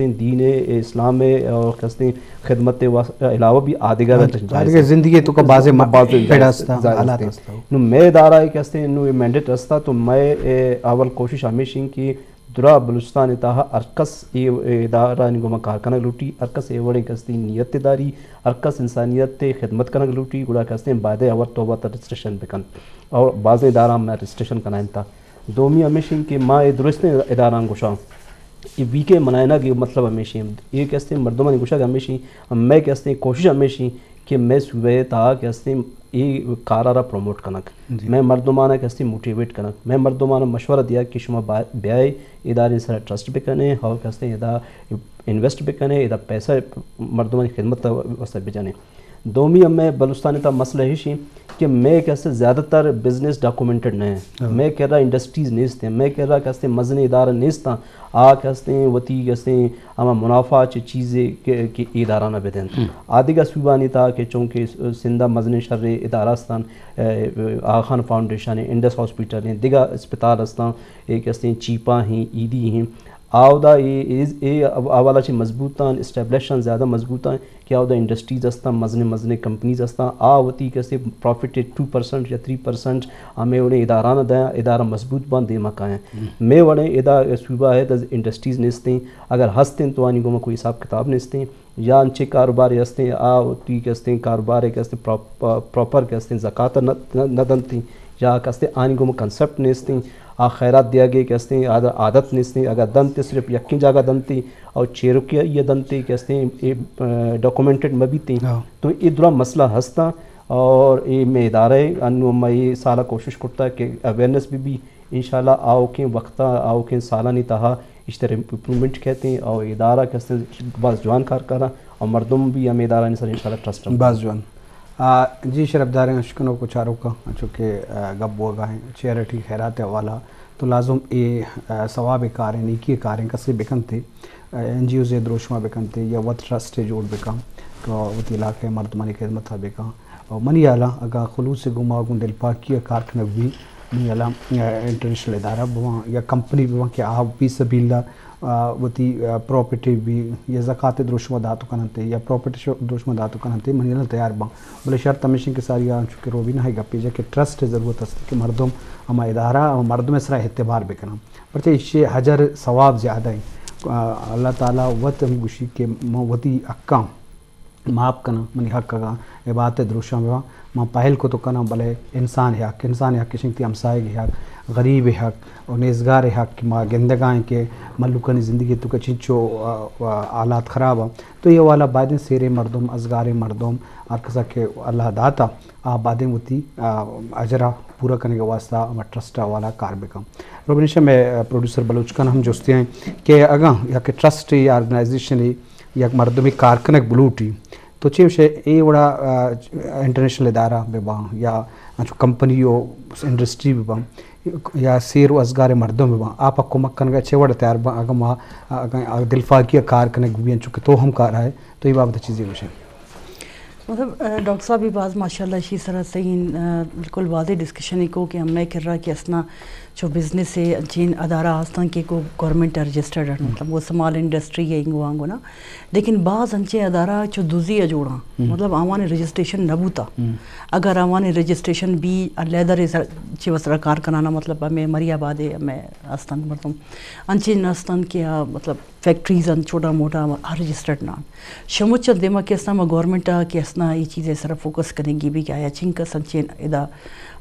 دین اسلام ءِ اور کستیں خدمت ءِ واس-، علاوہ بھی آدگہ ہاں جی، آدگہ زندگی ءِ توکا بازیں ما-، بازیں پڑ جائز، ہستا، جائز حالات ہستے۔ ہستا۔ نو مئے ادارہ ءِ کستیں نو یہ مینڈیٹ ہستا، تو مئے، اے، اول کوشش ہمیش ایں کہ درا بلوچستان ءِ تہا ہر کس اے، اے ادارہ آنی گوما کار کنگ لوٹی، ہر کس اے وڑیں کستیں نیت داری، ہر کس انسانیت ءِ خدمت کنگ لوٹی، گڑا کستیں بایدے اول توبہ تر رجسٹریشن بکن اور بازیں ادارہ ہم رجسٹریشن کنائینتا۔ دومی ہمیش انت کہ ما اے درستیں ادارہاں گوشاں، اے ویکینڈ منائینگ ءِ مطلب ہمیش انت، اے کہ استیں مردمانی گوشگ ہمیش انت، مئے کہ استیں کوشش ہمیش انت کہ مئے صوبہ ءِ تہا کہ استیں اے کار ءَ را پروموٹ کنگ، جی۔ مئے مردماں کہ استیں موٹیویٹ کنگ، مئے مردماں مشورہ دیگ کہ شما با-، بیائے ادارے سر ٹرسٹ بکنے اور کہ استیں ادا انویسٹ بکنے، ادا پیسہ مردمانی خدمت ءِ واسطہ بجنے۔ دومی ہمے بلوچستان ءِ تہا مسئلہ ایش انت کہ مئے کہ استیں زیادہ تر بزنس ڈاکومنٹڈ نہ انت۔ ہاں۔ مئے کرا انڈسٹریز نیست انت، مئے کرا کہ استیں مزنیں ادارہ نیست انت، آ کہ استیں وتی کہ استیں ہما منافع چہ چیزے کہ، کہ اے ادارہ نہ بدنت۔ ہم۔ آ دگہ صوبانی تہا کہ چونکہ سندھ ءَ مزنیں شریں ادارہ استان، اے، آغا خان فاؤنڈیشن انت، انڈس ہاسپٹل انت، دگہ اسپتال استان، اے کہ استیں چیپا ہیں، ایدی ہیں۔ آودا اے، اے، اے حوالہ چہ مضبوط آں، اسٹیبلش آں، زیادہ مضبوط آں کہ آودا انڈسٹریز ہستاں، مزنیں مزنیں کمپنیز ہستاں، آ وتی کسے پروفٹ ٹو پرسنٹ یا تھری پرسنٹ ہمے وڑیں اداران دیاں، ادارہ مضبوط باں، دیما کایاں۔ ہم۔ مئے وڑیں ادا صوبہ ءِ تہا انڈسٹریز نیستیں، اگر ہستیں تو آنی گوما کوئی حساب کتاب نیستیں، یا انچیں کاروبارے ہستیں، آ وتی کہ استیں کاروبارے کہ استیں پراپ-، پراپر کہ استیں زکات نہ، نہ، نہ دنتیں، یا کہ استیں آنی گوما کنسپٹ نیستیں، آ خیرات دیگے کہ استیں عاد-، عادت نیستیں، اگر دنت صرف یکیں جاگہ دنتیں اور چیرکی یہ دنتیں کہ استیں اے، آ، ڈاکومنٹڈ مہ بیتیں، ہاں۔ تو اے درا مسئلہ ہستاں۔ اور اے مئے ادارہ انو ما اے سالا کوشش کرتا کہ اویئرنس بھی بی، انشاءاللہ آؤکیں وقتا، آؤکیں سالانی تہا اشتر امپروومنٹ کہتیں اور ادارہ کہ استیں باز جوان کار کراں اور مردم بھی ہمے ادارہ سر انشاءاللہ ٹرسٹ ہم۔ باز جوان۔ آ، جی شرفداریں اشکنوک و چاروکاں، چونکہ، آ، گپ بوگا ہیں چیریٹی خیرات حوالہ، تو لازم اے، آ، ثواب کاریں، نیکی کاریں کسے بکنتے، آ، این جی اوز دروشما بکنتے یا وت ٹرسٹ جوڑ بکن تو وتی علاقہ مردمانی خدمت بکن۔ اور منی حالاں اگاں خلوص گما گوں دلپاکی ءَ کار کنگ بی، منی حالاں، آ، انٹرنیشنل ادارہ بواں یا کمپنی بواں کہ آ فی سبیل اللہ، آ، وتی، آ، پراپرٹی بی یا زکات دروشم داتو کننتے یا پراپرٹی شو-، دروشم داتو کننتے، منی حالاں تیار باں۔ بلے شرط ہمیش انت کہ ساری آ انچو کہ روبینہ ءِ گپے جا کہ ٹرسٹ ضرورت است کہ مردم ہما ادارہ ہما مردم سرا اعتبار بکنن۔ پرچہ ایشی اجر ثواب زیادہ ہیں۔ آ، اللہ تعالی وت ہم گوشی کہ من وتی حقاں ماپ کناں، منی حق اگاں عبادت دروشاں بباں، من پہل کت کناں، بلے انسان ءِ حق، انسان ءِ حق اش انت، ہمسائگ ءِ حق، غریب ءِ حق اور نیزگار ءِ حق کہ ما گندگا ہیں کہ ملوکانی زندگی توکا چنچو، آ، آ، حالات خراب ہیں۔ تو یہ والا بایدیں سیریں مردم، ازگاریں مردم، ہر کسا کہ اللہ داتا، آ بایدیں وتی، آ، اجرا پورا کنگ واسطہ ہما ٹرسٹ والا کار بکن۔ روبینہ، مئے، آ، پروڈیوسر بلوچ خان ہم جستے ہیں کہ اگاں یک ٹرسٹ یا آرگنائزیشن یک مردمے کار کنگ بلوٹی، تو چے گوشے اے وڑا، آ، انٹرنیشنل ادارہ بہ باں یا انچو کمپنی و انڈسٹری بہ باں یا سیر و ازگار مردم بہ باں، آپ ءَ کمک کنگا چے وڑا تیار باں؟ اگاں ما، اگاں دلپاکی ءَ کار کنگ بہ بی انچو کہ تو ہم کار آئے، تو اے بابت چیزے گوشے؟ مطلب، آ، ڈاکٹر صاحب، یہ باز ماشاءاللہ اشی سرا صحیح، آ، بالکل واضح ڈسکشن ہی کو کہ ہمیں کرا کہ اسنا چو بزنس ہے، انچین ادارہ ہستن کہ کو گورنمنٹ رجسٹرڈ ہے، ہم۔ مطلب وہ سمال انڈسٹری ہے، انگو آنگو نا۔ لیکن باز انچیں ادارہ چو دزی ءَ جوڑاں، ہم۔ مطلب آوانی رجسٹریشن نہ بوتا۔ ہم۔ اگر آوانی رجسٹریشن بی، علیحدہ رے سر-، چی وسرا کار کنانا، مطلب ہمیں مری آباد ہے، ہمیں استان مردم انچیں نہ استان کہ آ، مطلب فیکٹریز انت، چھوٹا موٹا ہر رجسٹرڈ نہ انت۔ شموچ دیما کہ استان ما گورنمنٹ آ کہ استنا یہ چیزیں سر فوکس کنگی بی کہ آیا چنکس انچیں ادا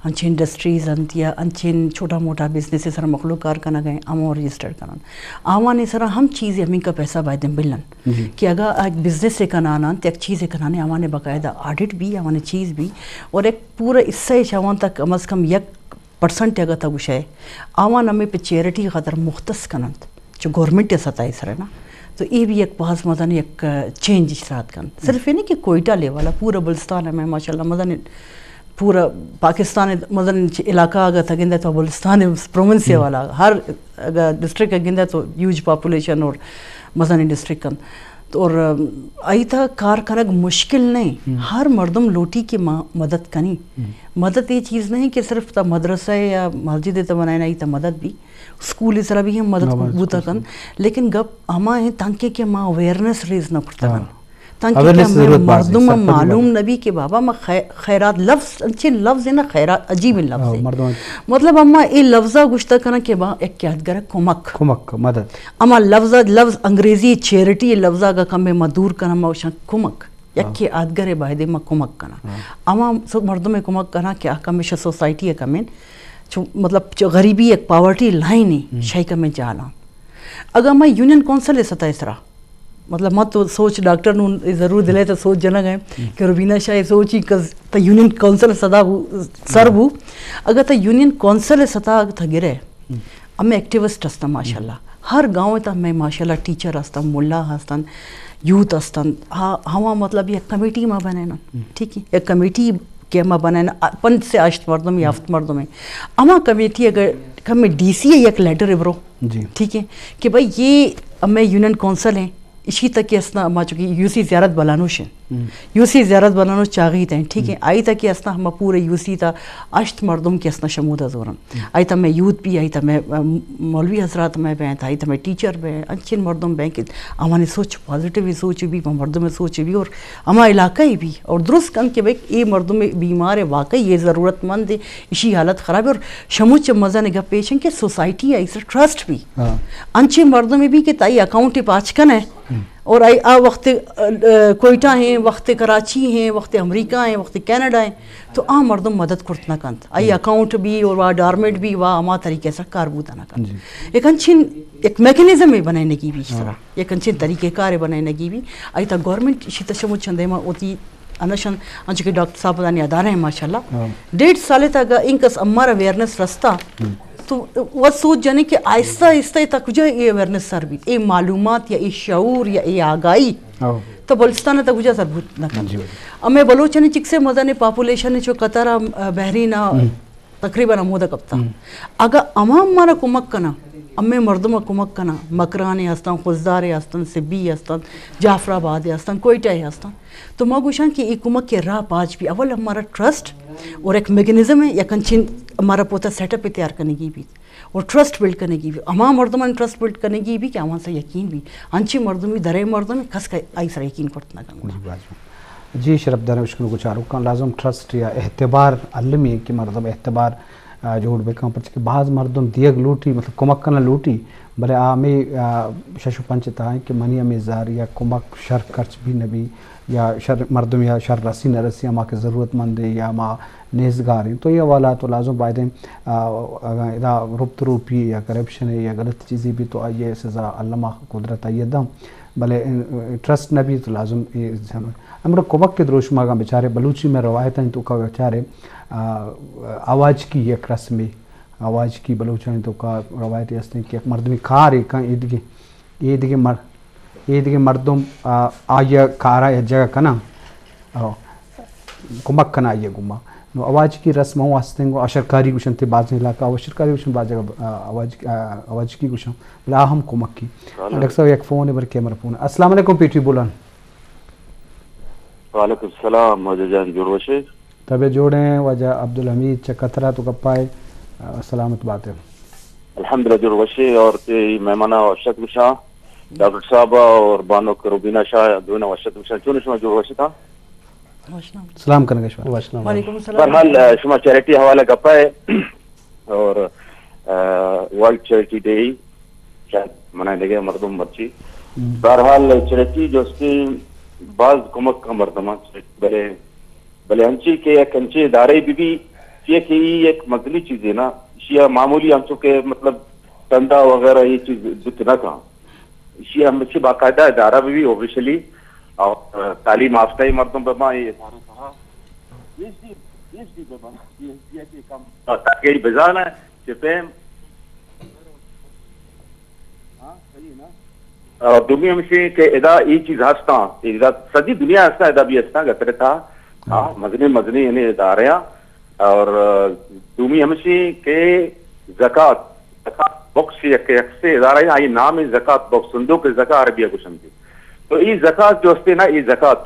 انچیں انڈسٹریز انت یا انچیں چھوٹا موٹا بزنس سر مخلوق کار کنگ ءَ، ہمو رجسٹر کنن۔ آوانی سرا ہم چیزے ہمینکا پیسہ بایدیں بلن۔ جی۔ کہ اگاں آ یک بزنس کنان انت، یک چیزے کنان انت، آوانی باقاعدہ آڈٹ بی، آوانی چیز بی، اور یک پورا حصہ اش آوان تک کم از کم یک پرسنٹ اگاں تو گوشئے، آوان ہمے پہ چیریٹی خاطر مختص کننت، چو گورنمنٹ سطح سر نا، تو اے بھی یک باز مزن یک چینج اش رات کنت۔ صرف اے نہیں کہ کوئٹہ لیول ءَ، پورا بلوچستان ءَ ماشاءاللہ مزن پورا پاکستان ءِ مزن چ-، علاقہ اگاں تگندئے تو بلوچستان ءِ پروونس ءِ ہم۔ والا ہر اگاں ڈسٹرکٹ ءَ گندئے تو ہیوج پاپولیشن اور مزن ڈسٹرکٹ انت۔ اور آئی تھا کار کنگ مشکل نہیں، ہر مردم لوٹی کہ ما مدد کنی۔ مدد یہ چیز نہیں کہ صرف تا مدرسہ یا مسجد تا بنائیں، آئی تھا مدد بھی، اسکول سرا بھی ہم مدد بوتا کن۔ لیکن گپ ہما ہیں تانکہ کہ ما اویئرنس ریز نہ کرتا کن، تانکہ کہ ہمیں مردم معلوم نہ بھی کہ بابا ما خی-، خیرات لفظ، انچیں لفظ ہے نا، خیرات عجیب لفظ ہے۔ مطلب اما اے لفظا گشتا کنا کہ با ایک یادگار کمک۔ کمک، مدد۔ اما لفظ، لفظ انگریزی چیریٹی لفظ اگا کمے ما دور کناں، ما وشاں کمک۔ یکے آدگرے بایدے ما کمک کناں۔ اما سو مردمے کمک کناں کہ آ کمے شہ سوسائٹی ء کمین، چو مطلب چو غریبی یک پاورٹی لائن ہے، شاہی کمے جالاں۔ اگاں ما یونین کونسل ء سطح سرا، مطلب ما تو سوچ ڈاکٹر نون ضرور دلے تو سوچ جنگ ہے کہ روبینہ شاہ سوچی کز تا یونین کونسل سدا بو، سر بو۔ اگر تا یونین کونسل سطح اگر تا گرے، ہمیں ایکٹیوسٹ ہستن ماشاءاللہ۔ ہر گاؤں تا ہمیں ماشاءاللہ ٹیچر ہستن، ملا ہستن، یوتھ ہستن۔ ہا-، ہما مطلب یک کمیٹی ما بنائنا، ٹھیک ہے؟ یک کمیٹی کہ ما بنائنا، ا، پنچ سے ہشت مردم یا ہفت مردم ہیں۔ ہما کمیٹی اگر کم ڈی سی ہے یک لیٹر برو، ٹھیک ہے؟ کہ بھائی یہ ہمیں یونین کونسل ہیں، اشی تک کہ اسنا ما چونکہ یو سی زیارت بلانوش ہیں۔ یو سی زیارت بلانوش چاغی تھے، ٹھیک ہے؟ آئی تک کہ اسنا ہم پورے یو سی تا اشت مردم کہ اسنا شمودا زورن۔ آئی تا میں یوتھ بھی، آئی تا میں، ام، مولوی حضرات میں بینت، آئی تا میں ٹیچر بینت، انچین مردم بینت کہ آوانی سوچ پازیٹیو سوچ بھی، مردم سوچ بھی اور ہما علاقہ ہی بھی اور درست کن کہ بھئی اے مردم بیمار ہے، واقعی یہ ضرورت مند ہے، اشی حالت خراب ہے اور شموچ مزن گپ پیش ہیں کہ سوسائٹی آئی سر ٹرسٹ بھی۔ انچین مردم بھی کہ تائی اکاؤنٹ پاچ کن ہے، اور آئی آ وخت، ا، ا، کوئٹہ ہیں، وخت کراچی ہیں، وخت امریکہ ہیں، وخت کینیڈا ہیں، تو آ مردم مدد کرت نہ کنت۔ آئی اکاؤنٹ بھی اور وا ڈارمیٹ بھی وا ہما طریقے سے کار بوتا نہ کنت۔ یک انچین، یک میکانزم ہے بنائے نگی بھی اس طرح، یک انچین طریقہ کار ہے بنائے نگی بھی۔ آئی تا گورنمنٹ اسی تشمو چندے ما ہوتی انشن، انچو کہ ڈاکٹر صاحب دانی ادارہ ہیں ماشاءاللہ۔ ڈیڑھ سال تا اگا انکس امارا اویئرنس رستا، تو وت سوچ جنے کہ آہستہ آہستہ تا کجا اے اویئرنس سر بیت، اے معلومات یا اے شعور یا اے آگاہی تا بلوچستان تا کجا سر بوت نہ کنت۔ ہمیں بلوچانی چک سے مزن پاپولیشن چو قطر، آ، بحرین، آ، تقریباً ہمودا کپتا۔ اگا ہما مارا کمک کنا، ہمیں مردم کمک کنا، مکرانے ہستن، خضدارے ہستن، سبی ہستن، جعفر آباد ہستن، کوئٹہ ہستن، تو ما گوشاں کہ اے کمک کے راہ پاچ بھی۔ اول ہمارا ٹرسٹ اور ایک میکانزم ہے، یک انچین ہمارا پوتا سیٹ اپ تیار کرنے کی بھی۔ اور ٹرسٹ بلڈ کنگی بھی، ہما مردمان ٹرسٹ بلڈ کنگی بھی کہ آوان سا یقین بھی، انچی مردمی درے مردم کس کا آئی سر یقین کرت نہ کنگا۔ جی، باز جی شرف دار اشکنو گچاروکاں لازم ٹرسٹ یا اعتبار المی کہ مردم اعتبار، آ، جوڑ بکن، پرچہ کہ باز مردم دیگ لوٹی، مطلب کمک کنا لوٹی، بلے آ ہمے، آ، شش و پنچ تہا کہ منی ہمے زر یا کمک شر خرچ بھی نبی، یا شر مردم یا شر رسی نہ رسی، ہما کہ ضرورت مند ہے یا ہما نیزگار ہیں۔ تو یہ حوالہ تو لازم بایدیں، آ، اگاں ادا ربط روپی یا کرپشن ہے یا غلط چیزی بھی تو آئیے سزا علامہ قدرت آئیے دم۔ بلے، آ، ٹرسٹ نہ بھی تو لازم یہ ہمڑا کمک کے دروش ماگاں بچارے بلوچی میں روایت ہیں تو کا بچارے، آ، آواز کی یک رسمی، آواز کی بلوچانی تو کا روایت ہستیں کہ یک مردمی کار ہے کن ایدگی، ایدگی مر-، ایدگہ مردم، آ، آئی ء کار ء جگہ کناں، آ، کمک کناں آئی ء گوما۔ نو آواجکی رسم ہوں ہستیں گوں اشرکاری گوشنت، بازیں علاقہ ء اشرکاری گوشنت، باز جگہ، آ، آواج-، آ، آواجکی گوشاں، بلے آ ہم کمکی۔ ڈاکٹر صاحب یک فون ہے، بر کیمرہ فون۔ السلام علیکم، پی ٹی بولان۔ وعلیکم السلام، واجہ جان، جوڑ وشے؟ طبیعت جوڑ ہیں، واجہ عبدالحمید چہ قطرہ تو گپائے، آ، سلامت بات ہے۔ الحمدللہ جوڑ وشے اور تے مہمانہ وشت گشاں، ڈاکٹر صاحب اور بانک روبینہ شاہ دونا وشت گشاں۔ چون شما جوڑ وشتا؟ سلام کنگا شما۔ وعلیکم السلام۔ بہرحال، آ، شما چیریٹی حوالہ گپائے اور، آ، ورلڈ چیریٹی ڈے شاید منائے لگے مردم مرچی۔ بہرحال چیریٹی جو اس کی بعض کمک کا مردمان بلے بلے انچیں کہ یک انچیں ادارے بہ بی، چیا کہ ای یک مزنی چیزے نا، ایشی ء معمولی انچو کہ مطلب چندہ وغیرہ یہ چیز بوت نہ کن۔ ایشی ء ہمیشہ باقاعدہ ادارہ بہ بی، آفیشلی، اور تعلیم یافتہ مردم بہ باں، یہ ادارے تہا پی ایچ ڈی، پی ایچ ڈی بہ باں، پی ایچ ڈی ء کہ کم تاکہ بزانہ چہ پیم۔ اور دومی ہمشی کہ ادا یہ چیز ہستاں، ادا سجی دنیا ہستاں، ادا بھی ہستاں، گترے تھا، ہاں، مزنی، مزنی یعنی ادارے ہیں۔ اور، آ، دومی ہمشی کہ زکات، زکات بخش یک، یک سے ادارہ ہے، آئی نام ہے زکات بخش، صندوق زکات عربی گوشنتی۔ تو ای زکات جو استے نا، ای زکات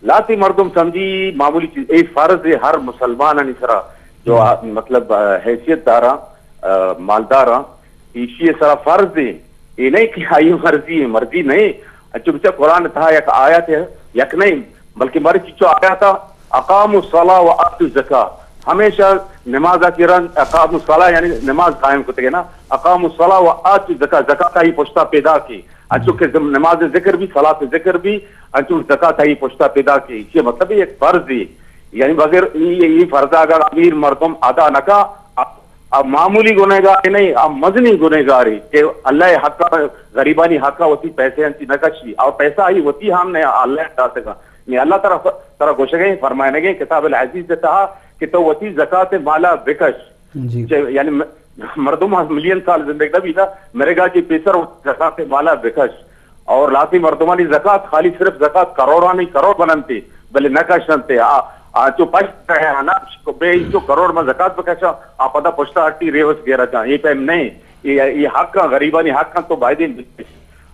لاتی مردم سمجھی معمولی چیز، ای فرض ہے ہر مسلمان انی سرا جو، ہم۔ آ، مطلب، آ، حیثیت دارا، آ، مالدارا، ایشی سرا فرض ہے۔ یہ نہیں کہ آئی مرضی ہے، مرضی نہیں۔ اچھا بچہ قرآن تھا یک آیت ہے، یک نہیں، بلکہ مرچی چو آیت، اقاموا الصلاة و آتوا الزکاة، ہمیشہ نماز کی رند اقاموا الصلاة یعنی نماز قائم کرتے نا، اقاموا الصلاة و آتوا الزکاة، زکات آئی پشتا پیدا کی۔ انچو کہ زم-، نماز ذکر بھی، صلاة ذکر بھی، انچو زکات آئی پشتا پیدا کی۔ یہ مطلب ایک فرض ہے۔ یعنی بغیر یہ، یہ فرض اگر امیر مردم ادا نہ کا، اب، اب معمولی گنہگار نہیں، اب مزنی گنہگار ہے کہ اللہ حق، غریبانی حق وتی پیسے انتی نہ کشی، اور پیسہ آئی وتی ہم نے اللہ داتگا۔ نے اللہ طرف، طرف گوشگے، فرمائنگے کتاب العزیز تہا کہ تو وتی زکات مالا بکش۔ جی۔ چہ، یعنی م-، مردم ملین سال زندگ نہ بیتا، مرگا چی پیسر زکات مالا بکش۔ اور لاتی مردمانی زکات، خالی صرف زکات کروڑانی کروڑ بننتی، بلے نہ کشنتے۔ آ، آ چو پشت ہے نا، بے چو کروڑ ما زکات بکشا، آ پدا پشتا ہٹی ریوس گیرا جان، یہ پیم نہیں۔ یہ، یہ حق، غریبانی حق تو بایدیں بکش۔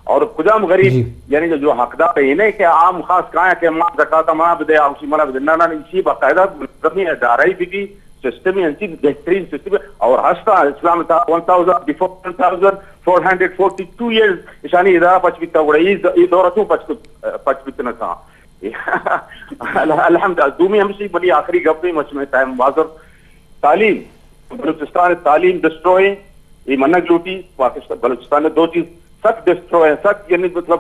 اور کجام غریب، جی۔ یعنی جو، جو حقدار ہے، یہ نہیں کہ عام خاص کہاں کہ ما زکات منا بدے، آ اسی منا بدے۔ نہ، نہ، اسی باقاعدہ منظمی ادارہ ہی بگی، سسٹم ہی انچی بہترین سسٹم ہے۔ اور ہستا اسلام تا ون تھاؤزنڈ، before one thousand four hundred forty two years اشانی ادارہ پچ بیتا گڑا، یہ، یہ دور تو پچ، پچ بیتنا تھا۔ الحمد، دومی ہمشی بڑی آخری گپ نہیں، مچ میں ٹائم بازر تعلیم، بلوچستان تعلیم ڈسٹروئے، یہ منگ لوٹی، پاکستان، بلوچستان دو چیز سخت ڈسٹروئے، سخت یعنی مطلب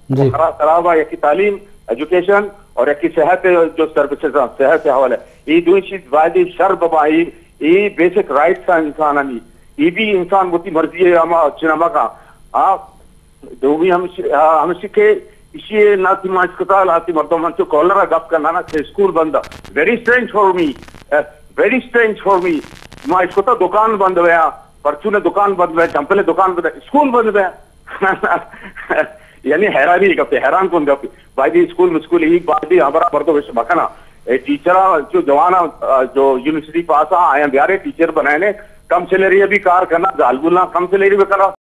جی۔ خراب، خراب ہے، یکی تعلیم، ایجوکیشن، اور یکی صحت جو سروسز ہیں، صحت کے حوالے۔ یہ دو چیز باید شر ببا، یہ، یہ بیسک رائٹس ہیں انسان ہمی۔ یہ بھی انسان وتی مرضی ہے، ہما چنا مکا۔ ہاں، دومی ہم، ہاں، ہمشی کہ اسی ناتی ما اسپتال آتی مردم انچو کالرا گپ کرنا نا کہ اسکول بند۔ Very strange for me. Uh, very strange for me. ما اسکتا دکان بند ہویا، پرچون دکان بند ہویا، چمپل دکان بند، اسکول بند ہویا۔ یعنی حیرانی گپ، حیران کن گپ۔ بایدی اسکول مسکول ہی بایدی ہمارا مردم وش مکنا۔ اے ٹیچر جو جوان، آ، جو یونیورسٹی پاس آ، آیا بیارے ٹیچر بنائے نے، کم سیلری بھی کار کرنا، زالبولا کم سیلری بھی کرنا۔